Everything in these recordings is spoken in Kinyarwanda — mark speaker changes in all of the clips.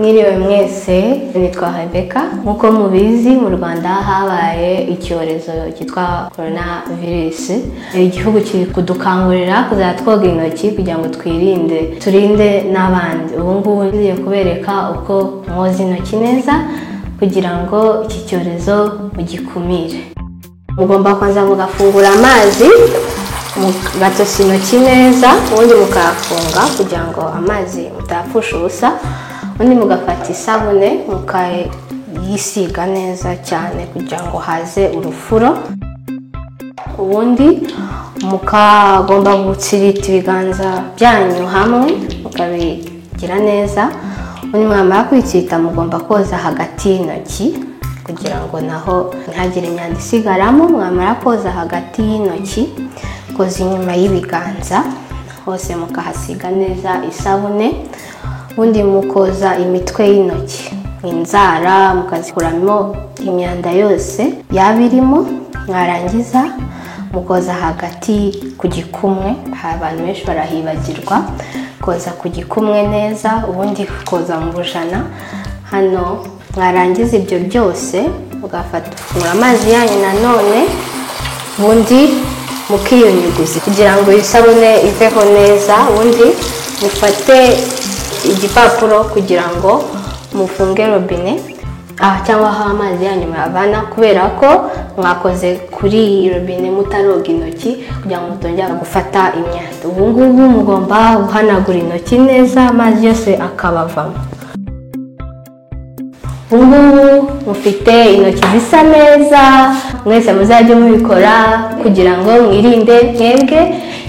Speaker 1: Mwiriwe mwese, nitwa Rebecca. Nk'uko mubizi, mu Rwanda habaye icyorezo cyitwa corona virus. Igihugu kiri kudukangurira kuzajya twoga intoki kugira ngo twirinde, turinde n'abandi. Ubu ngubu ngiye kubereka uko mwoza intoki neza kugira ngo iki cyorezo mugikumire. Mugomba kubanza mugafungura amazi, mugatosa intoki neza, ubundi mukayafunga kugira ngo amazi mutayapfusha ubusa, ubundi mugafata isabune mukayisiga neza cyane kugira ngo haze urufuro, ubundi mukagomba gutsirita ibiganza byanyu hamwe mukabigira neza, ubundi mwamara kwitsirita mugomba koza hagati y'intoki kugira ngo naho ntihagire imyanda isigaramo. Mwamara koza hagati y'intoki, koza inyuma y'ibiganza hose mukahasiga neza isabune, ubundi mukoza imitwe y'intoki, inzara mukazikuramo imyanda yose yaba irimo, mwarangiza mukoza hagati ku gikumwe. Abantu benshi barahibagirwa koza ku gikumwe neza, ubundi koza mu bujana hano. Mwarangiza ibyo byose mugafata amazi yanyu nanone, ubundi mukiyunyuguza kugira ngo isabune iveho neza, ubundi mufate igipapuro kugira ngo mufunge robine cyangwa aho amazi yanyu muyavana, kubera ko mwakoze kuri robine mutaroga intoki kugira ngo mutongera gufata imyanda. Ubu ngubu mugomba guhanagura intoki neza amazi yose akabavamo. Ubu ngubu mufite intoki zisa neza, mwese muzajye mubikora kugira ngo mwirinde mwebwe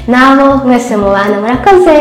Speaker 1: n'abo mwese mubana. Murakoze.